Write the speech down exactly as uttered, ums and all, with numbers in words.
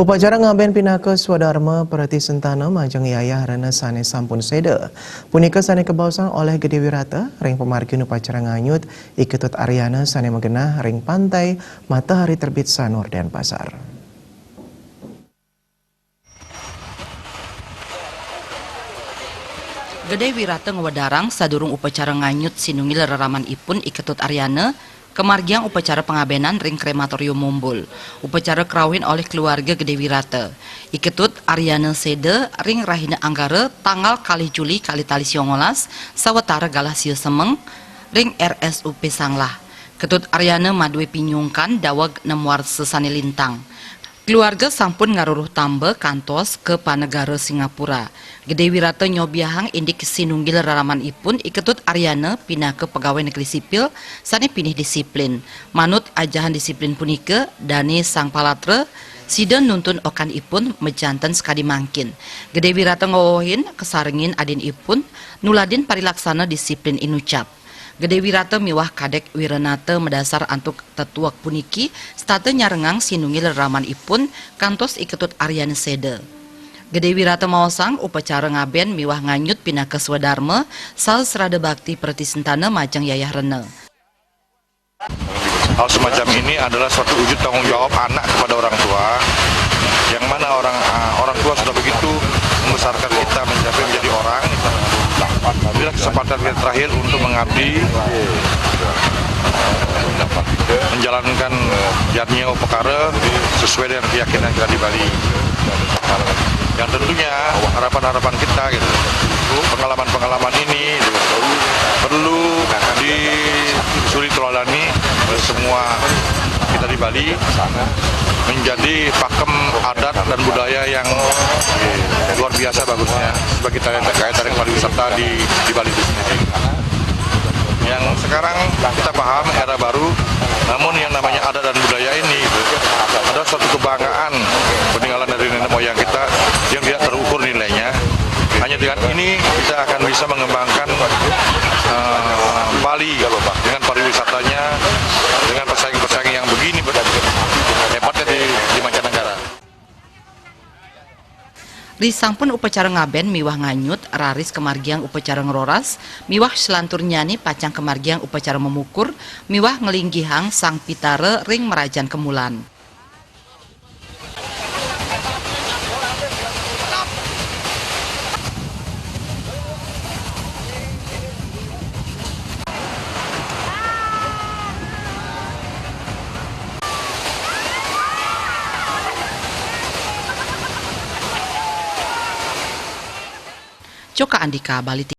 Upacara ngaben pinaka swadarma pratisentana majeng yayahrana sane sampun seda. Punika sane kabaosang oleh Gede Wirata ring pamargin upacara nganyut I Ketut Aryana sane magenah ring Pantai Matahari Terbit Sanur, Denpasar. Gede Wirata ngwedarang sadurung upacara nganyut sinunggil reramanipun I Ketut Aryana, kamargiang upacara pangabenan ring Krematorium Mumbul. Upacara krauhin olih keluarga Gede Wirata. I Ketut Aryana seda ring rahina Anggara tanggal kalih Juli kalih tali siongolas sawatara galah siu semeng ring R S U P Sanglah. Ketut Aryana madue pinyungkan daweg nem warsa sane lintang. Keluarga sampun ngaruruh tamba kantos ka Panegara Singapura. Gede Wirata nyobiahang indik sinunggil reramanipun I Ketut Aryana pinaka pegawai negeri sipil sane pinih disiplin. Manut ajahan disiplin punika, dane sang palatra sida nuntun okanipun majanten sakadi mangkin. Gede Wirata ngwewehin kasarengin adinipun nuladin parilaksana disiplin inucap. Gede Wirata miwah Kadek Wiranata madasar antuk tetuek puniki setata nyarengang sinunggil reramanipun kantos I Ketut Aryana seda. Gede Wirata maosang upacara ngaben miwah nganyut pinaka swadarma saha srada bakti pratisentana majeng yayahrana. Hal semacam ini adalah suatu wujud tanggung jawab anak kepada orang tua, yang mana orang, ah, orang tua sudah begitu membesarkan kita mencapai menjadi orang. Inilah kesempatan kita terakhir untuk mengabdi, menjalankan yadnya upakara sesuai dengan keyakinan kita di Bali. Yang tentunya harapan-harapan kita gitu, pengalaman-pengalaman ini gitu, perlu disuri teladan nih oleh semua kita di Bali, menjadi pakem adat dan budaya yang luar biasa bagusnya sebagai tarik, tarik pariwisata di, di Bali itu sendiri. Yang sekarang kita paham era baru, namun yang namanya adat dan budaya ini ada suatu kebanggaan peninggalan dari nenek moyang kita yang tidak terukur nilainya. Hanya dengan ini kita akan bisa mengembangkan, eh, Bali dengan pariwisatanya, dengan pesaing-pesaing yang begini hebatnya di, di mancanegara. Risampun upacara ngaben miwah nganyut, raris kamargiang upacara ngroras, miwah salanturnyane pacang kamargiang upacara mamukur, miwah nglinggihang Sang Pitara ring mrajan kemulan. Coka Andika, Bali.